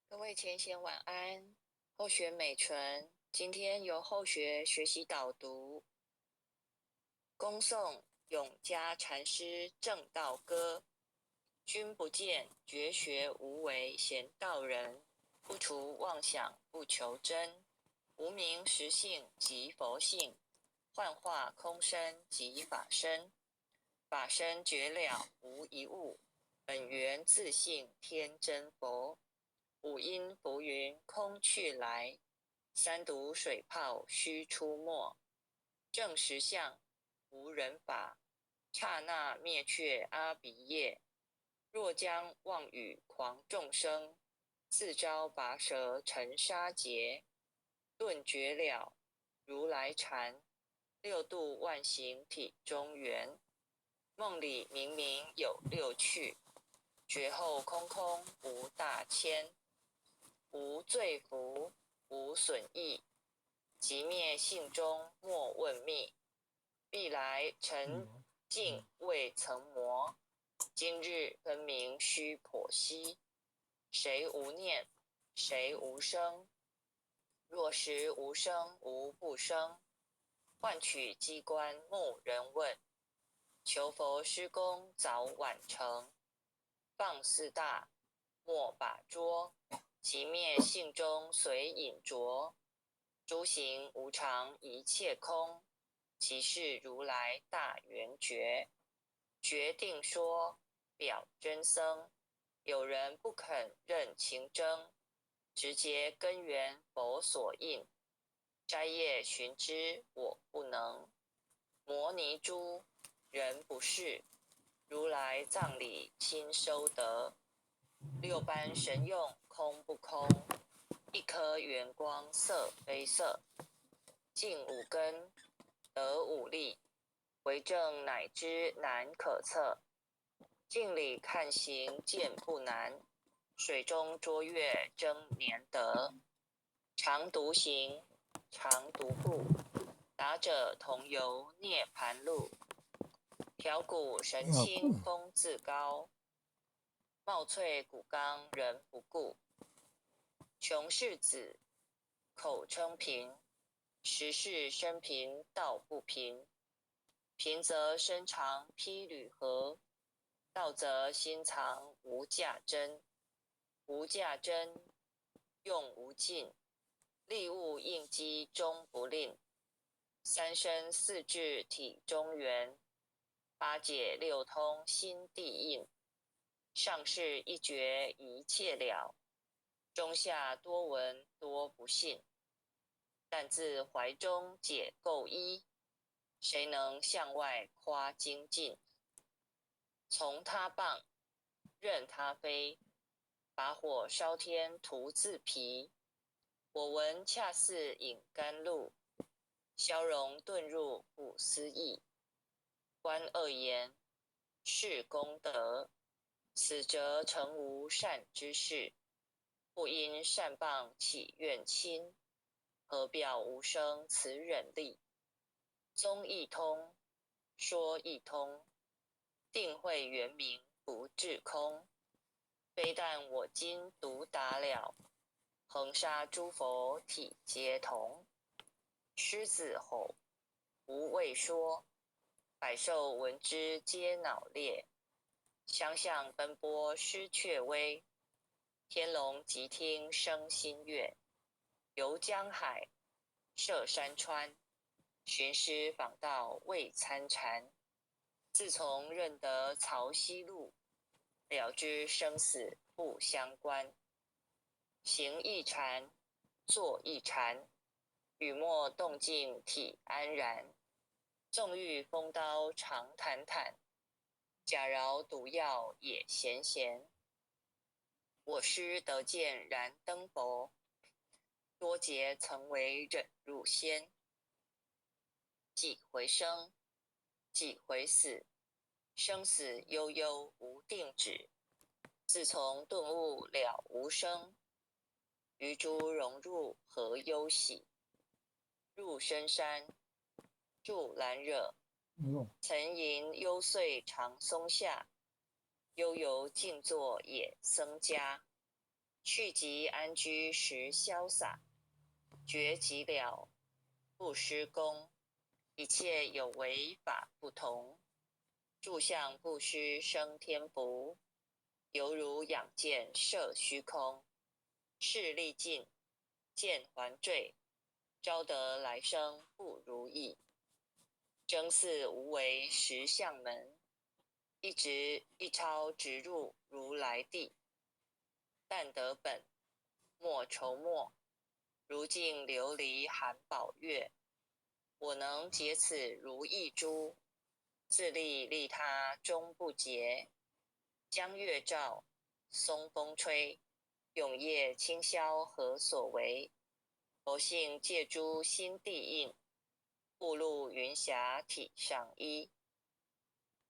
各位浅显晚安，后学美纯，今天由后学学习导读，恭诵永嘉禅师证道歌。君不见绝学无为闲道人，不除妄想不求真，无明实性即佛性，幻化空身即法身，法身觉了无一物，本源自性天真佛。五阴浮云空去来，三毒水泡须出没。证实相无人法，刹那灭却阿鼻业。若将妄语诳众生，自招拔舌尘沙劫。顿觉了如来禅，六度万行体中圆。梦里明明有六趣，觉后空空无大千。无罪福，无损益，寂灭性中莫问觅。历来尘境未曾磨，今日分明须剖析。谁无念？谁无生？若实无生无不生，幻取机关木人问。求佛施功早晚成，放四大莫把捉。寂灭性中随影着，诸行无常一切空，即是如来大圆觉。决定说表真僧，有人不肯认情争，直结根源佛所应。摘叶寻之我不能，摩尼珠人不识，如来藏里亲收得。六般神用空不空？一颗圆光色非色，尽五根得五力，为证乃知难可测。镜里看形见不难，水中捉月争年得。常独行，常独步，达者同游涅盘路。调骨神清风自高。貌萃骨刚人不顾，穷世子口称贫，实是身贫道不贫。贫则身长披履合，道则心藏无价珍。无价珍用无尽，利物应机终不吝。三身四智体中圆，八解六通心地印。上士一觉一切了，中下多闻多不信。但自怀中解垢衣，谁能向外夸精进？从他谤，任他非，把火烧天徒自疲。我闻恰似饮甘露，消融顿入不思议。观恶言，是功德。此则诚无善知识，不因善谤起怨亲，何表无生此忍力？宗亦通，说亦通，定慧圆明不至空。非但我今独达了，恒沙诸佛体皆同。狮子吼，无畏说，百兽闻之皆恼裂。相向奔波失却威，天龙急听生心悦。游江海，涉山川，寻师访道未参禅。自从认得曹溪路，了知生死不相关。行亦禅，坐亦禅，语默动静体安然。纵遇风刀长坦坦。假饶毒药也咸咸。我师得见燃灯佛，多劫曾为忍辱仙。几回生，几回死，生死悠悠无定止。自从顿悟了无生，于诸荣辱何忧喜？入深山，住兰若，曾吟幽邃长松下，悠游静坐野僧家。去即安居实潇洒，觉寂了不施功，一切有为法不同。住相不须生天福。犹如仰箭射虚空，势力尽，剑还坠，招得来生不如意。真似无为实相门，一直一超直入如来地。但得本，莫愁末，如镜琉璃含宝月。我能解此如意珠，自利利他终不竭。江月照，松风吹，永夜清宵何所为？佛性借诸心地印，雾露云霞体上衣。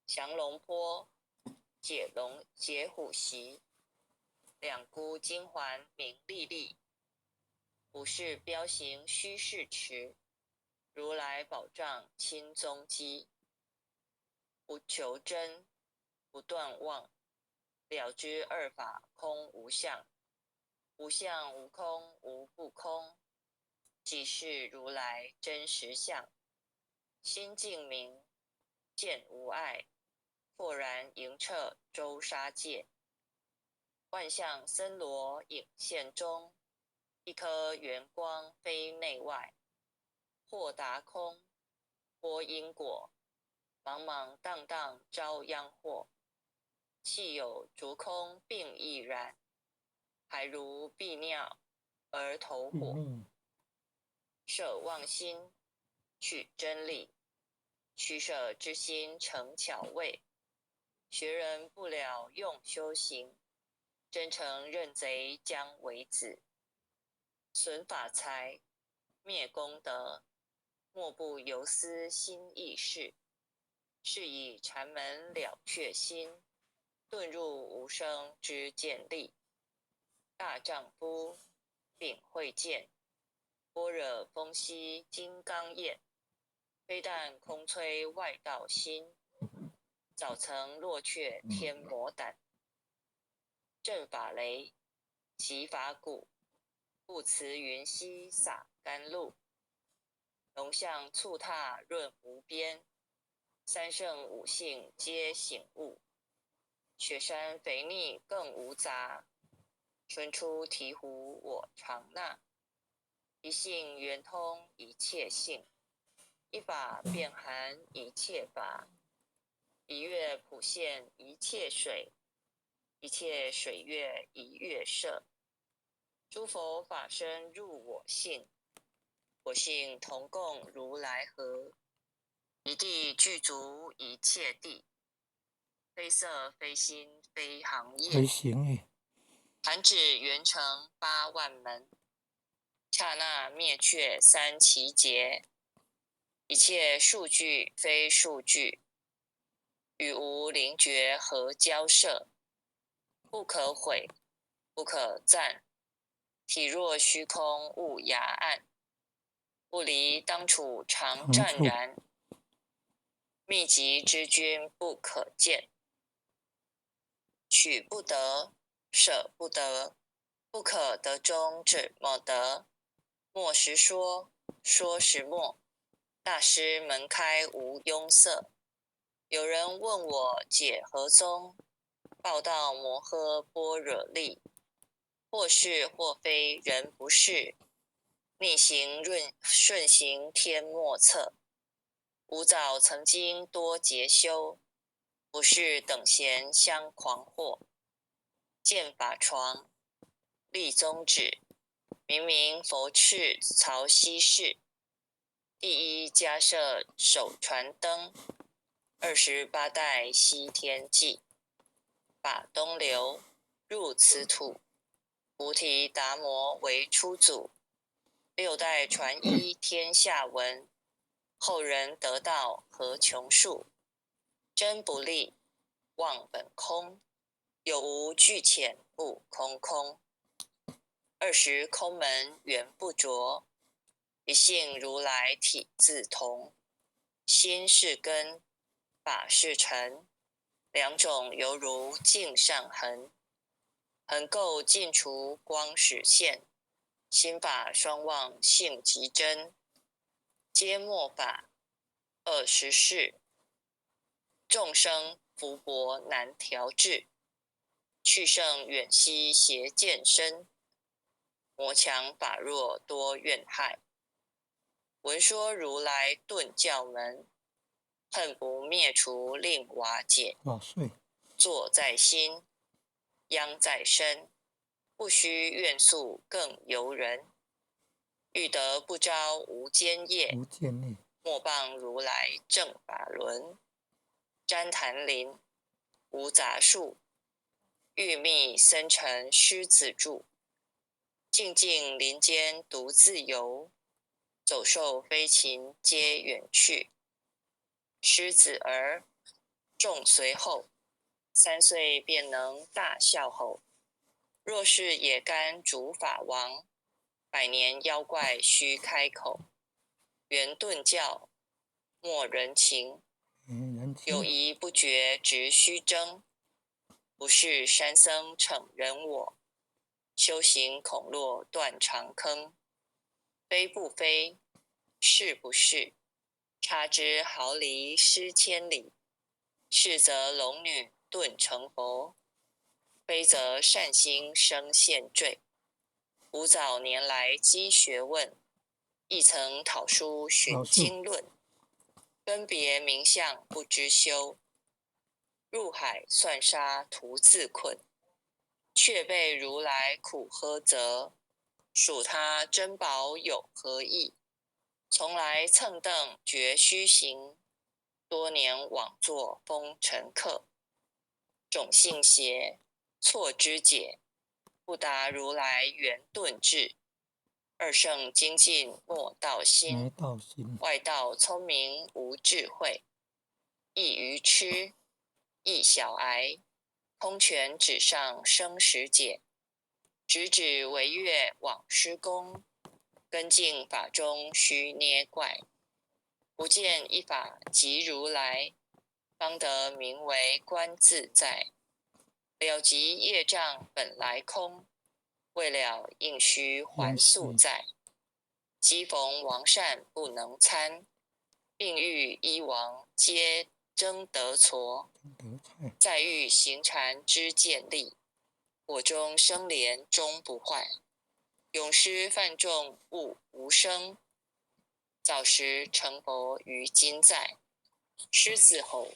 降龙坡，解龙解虎席，两孤金环明历历。不是标行须是持，如来宝藏亲踪迹。不求真，不断妄。了知二法空无相，无相无空无不空，即是如来真实相。心净明，见无碍，豁然莹彻周沙界。万象森罗影现中，一颗圆光非内外。豁达空，拨因果，茫茫荡荡招殃祸。气有逐空并亦然，还如避尿而投火。舍妄心，取真理，取舍之心成巧位。学人不了用修行，真诚认贼将为子。损法财，灭功德，莫不由思心意事。是以禅门了却心。顿入无生之见力，大丈夫秉慧见，般若风息金刚焰，非但空摧外道心，早曾落却天魔胆。震法雷，击法鼓，不辞云溪洒甘露，龙象蹴踏润无边，三圣五性皆醒悟。雪山肥腻更无杂，纯出醍醐我常纳。一性圆通一切性，一法遍含一切法，一月普现一切水，一切水月一月摄。诸佛法身入我性，我性同共如来合，一地具足一切地。非色非心非行业，非行业。弹指圆成8万门，刹那灭却三期劫。一切数据非数据，与无灵觉何交涉？不可毁，不可赞。体若虚空无涯岸，不离当处常湛然。密集之君不可见。取不得，舍不得，不可得中怎么得？莫时说，说时莫。大师门开无壅塞。有人问我解何宗？报道摩诃般若力。或是或非人不是，逆行润顺行天莫测。吾早曾经多劫修。不是等闲相诳惑，见法床，立宗旨，明明佛敕曹溪寺，第一迦叶手传灯， 28代西天际，法东流入此土。菩提达摩为初祖，六代传衣天下闻。后人得道何穷数？真不立，妄本空，有无俱浅不空空。二十空门缘不着，一性如来体自同。心是根，法是尘，两种犹如镜上痕。恒垢尽除光始现，心法双忘性即真。皆末法二十世，众生福薄难调治。去圣远悉邪见身，魔强法弱多怨害。闻说如来顿教门，恨不灭除令瓦解。作在心，殃在身，不须怨诉更尤人。欲得不招无间业，莫谤如来正法轮。旃檀林无杂树，欲觅深沉狮子住。静静林间独自游，走兽飞禽皆远去。狮子儿众随后，3岁便能大笑吼。若是野干主法王，百年妖怪须开口。圆顿教，莫人情。有疑不决直须争，不是山僧逞人我。修行恐落断肠坑。非不非，是不是？差之毫厘失千里。是则龙女顿成佛，非则善心生现坠。吾早年来积学问，亦曾讨书寻经论，分别名相不知修。入海算沙徒自困，却被如来苦呵责。数他珍宝有何益？从来蹭蹬绝虚行，多年枉作风尘客。种性邪，错知解，不达如来圆顿智。二圣精进莫道心，外道聪明无智慧。亦愚痴，亦小癌，通权纸上生时解。直指为月往施功，根净法中须捏怪。不见一法即如来，方得名为观自在。了即业障本来空，未了应须还宿债。机逢王善不能参，并欲医王皆争得矬。再欲行禅知见力，火中生莲终不坏。永师犯众悟无生，早时成佛于今在。狮子吼，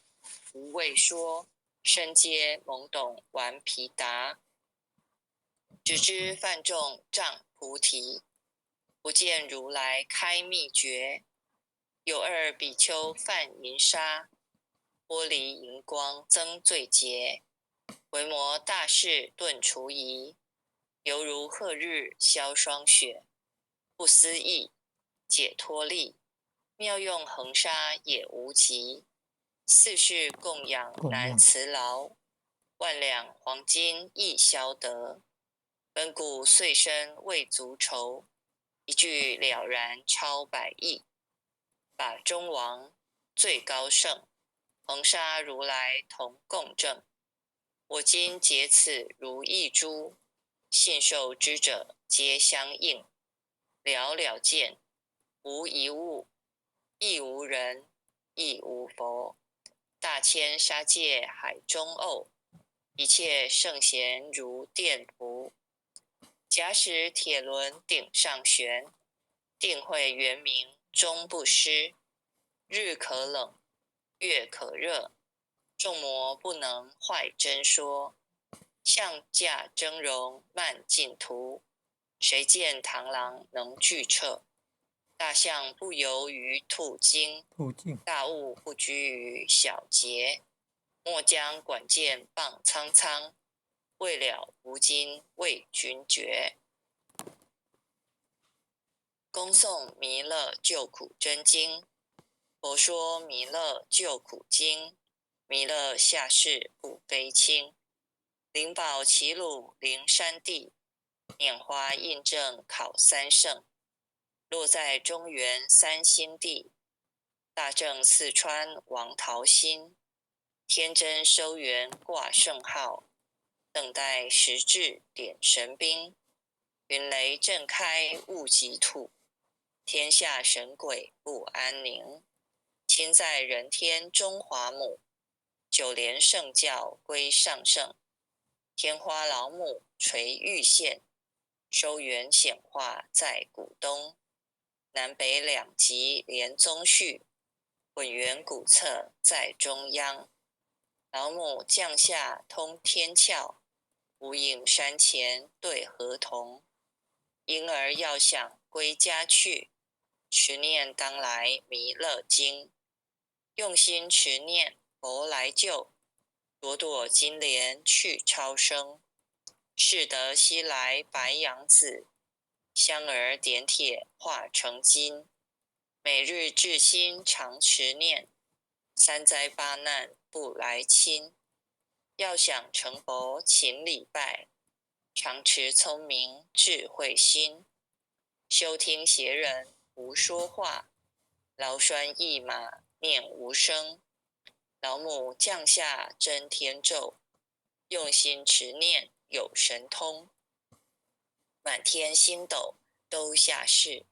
无畏说，身皆懵懂顽皮达。只知犯众障菩提，不见如来开秘诀。有二比丘犯淫沙，玻璃荧光增罪劫。维摩大士顿除疑，犹如贺日消霜雪。不思议解脱力，妙用恒沙也无极。四世供养难辞劳，万两黄金易消得。本古岁身未足愁，一句了然超百亿。法中王最高圣，恒沙如来同共证。我今解此如意珠，信受之者皆相应。了了见，无一物，亦无人，亦无佛。大千沙界海中沤，一切圣贤如电浮。假使铁轮顶上悬，定慧圆明终不失。日可冷，月可热，众魔不能坏真说。象驾峥嵘漫净土，谁见螳螂能拒彻？大象不游於兔精，兔精。大物不拘於小節。莫將管見傍蒼蒼，未了吾今為君絕。恭誦彌勒救苦真經，佛說彌勒救苦經，彌勒下世不非輕。靈寶齊魯靈山地，拈花印證考三聖。落在中原三星地，大正四川王桃心，天真收元掛聖號，等待時至點神兵，雲雷震開霧及土，天下神鬼不安寧。親在人天中華母，九蓮聖教歸上聖，天花老母垂玉線，收元顯化在古東。南北兩極連宗序，混元古冊在中央。老母降下通天竅，無影山前對河童。嬰兒要想歸家去，持念當來彌勒經。用心持念佛來救，朵朵金蓮去超生。誓得西來白羊子，香兒點鐵化成金。每日至心常持念，三災八難不來侵。要想成佛勤禮拜，常持聰明智慧心。休聽邪人胡說話，勞拴驛馬念無聲。老母降下真天咒，用心持念有神通。滿天星斗都下世，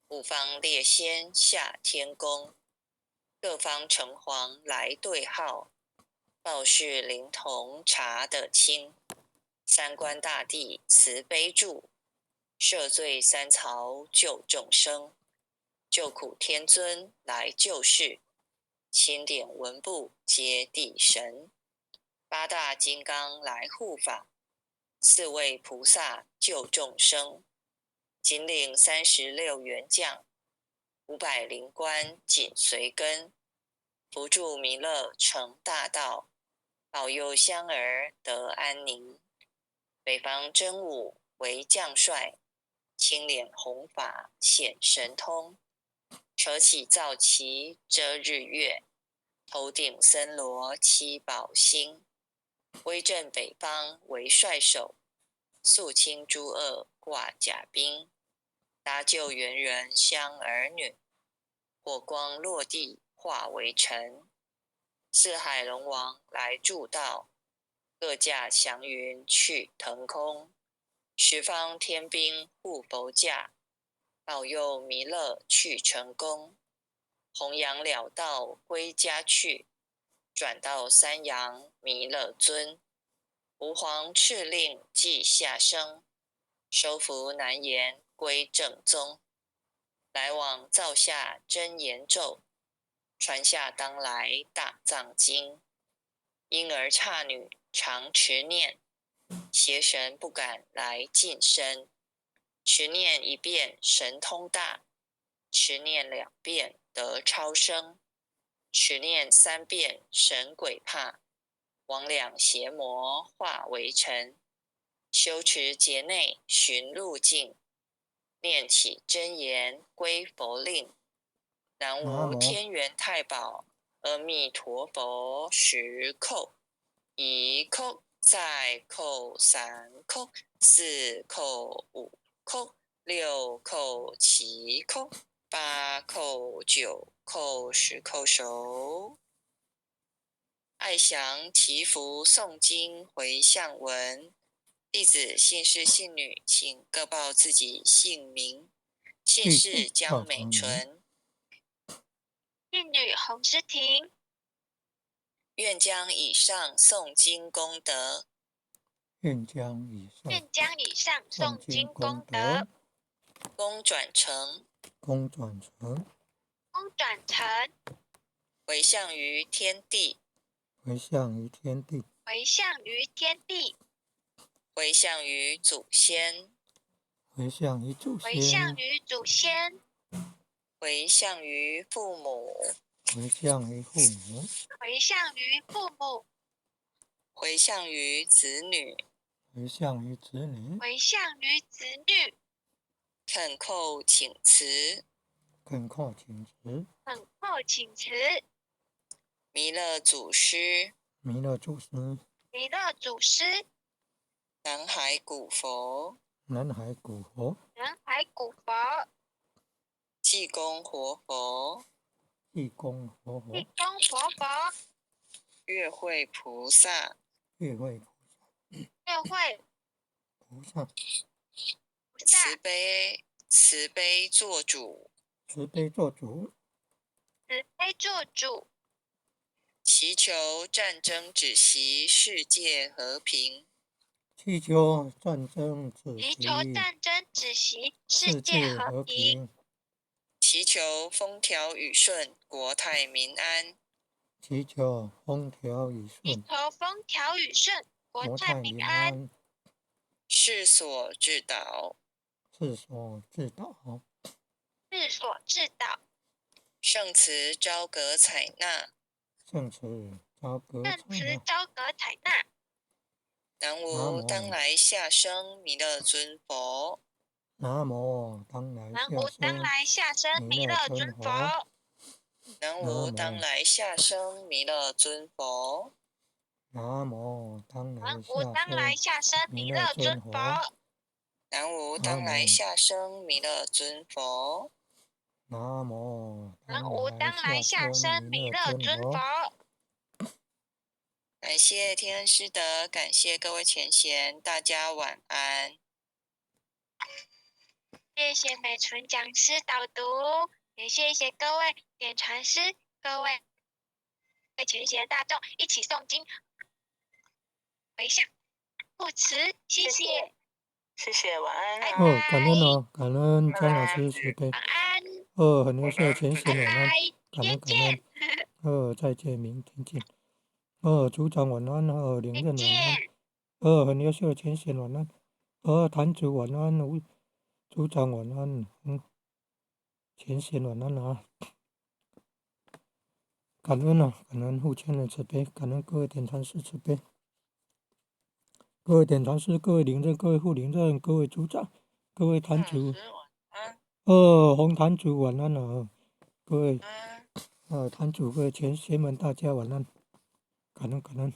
五方列仙下天宮，各方城隍來對號，報事靈童查得清。三官大帝慈悲助，赦罪三曹救眾生，救苦天尊來救世，欽點文部接地神，八大金剛來護法。四位菩薩救眾生，金領36員將，500靈官緊隨跟，扶助彌勒成大道，保佑香兒得安寧。北方真武為將帥，青臉紅髮顯神通，扯起皂旗遮日月，頭頂森羅七寶星。威震北方為帥首，肅清諸惡掛甲兵，搭救猿人香兒女，火光落地化為塵。四海龍王來助道，各駕祥雲去騰空。十方天兵護佛駕，保佑彌勒去成功。弘揚了道歸家去。轉到三陽彌勒尊，吾皇敕令即下生，收服難言歸正宗，來往造下真言咒，傳下當來大藏經。嬰兒剎女常持念，邪神不敢來近身。持念一遍神通大，持念兩遍得超生。持念三遍神鬼怕，魍魎邪魔化為塵。修持劫內尋路徑，念起真言歸佛令。南無天元太保阿彌陀佛十叩，一叩再叩三叩四叩五叩六叩七叩八叩九叩十叩首。愛詳祈福誦經迴向文，弟子姓氏姓女，請各報自己姓名。姓氏江美純，姓女洪詩婷。願將以上誦經功德，願將以上願將以上誦經功德，功轉成，功轉成，功轉成，迴向於天地，迴向於天地，迴向於天地，迴向於祖先，迴向於祖迴向於祖先，回向於父母，回向於父母，回向於父母，回向於子女，回向於子女，回向於子女，懇叩請辭，懇叩請辭，懇叩請辭，彌勒祖師，彌勒祖師，彌勒祖師，南海古佛，南海古佛，南海古佛，濟公活佛，濟公活佛，濟公活佛，月慧菩薩，月慧月慧菩薩，慈悲慈悲作主，慈悲作主，慈悲作主，祈求戰爭止息，世界和平。祈求戰爭止息，祈求戰爭止息，世界和平。祈求風調雨順，國泰民安。祈求風調雨順，祈求風調雨順，國泰民安。世所至道，世所至道，世所至道。聖慈昭閣採納，聖慈昭閣聖慈昭閣採納。南無當來下生彌勒尊佛。南無當來南無當來下生彌勒尊佛。南無當來下生彌勒尊佛。南無當來下生彌勒尊佛。南無當來下生彌勒尊佛。南無南無當來下生彌勒尊佛。感謝天恩師德，感謝各位前賢，大家晚安。謝謝美純講師導讀，也謝謝各位點傳師、各位前賢大眾一起誦經回向護持，謝謝，謝謝，晚安。哦，感恩哦，感恩張老師慈悲。晚安。哦，很優秀前賢晚安，感恩感恩。哦，再見，明天見。哦，組長晚安，哦，領任晚安。哦，很優秀前賢晚安。哦，壇主晚安，吳組長晚安，前賢晚安啊。感恩啊，感恩父親的慈悲，感恩各位點傳師慈悲，各位點傳師、各位領任、各位副領任、各位組長、各位壇主。哦，洪壇主晚安啊，各位，壇主各位前賢們，大家晚安，感恩感恩。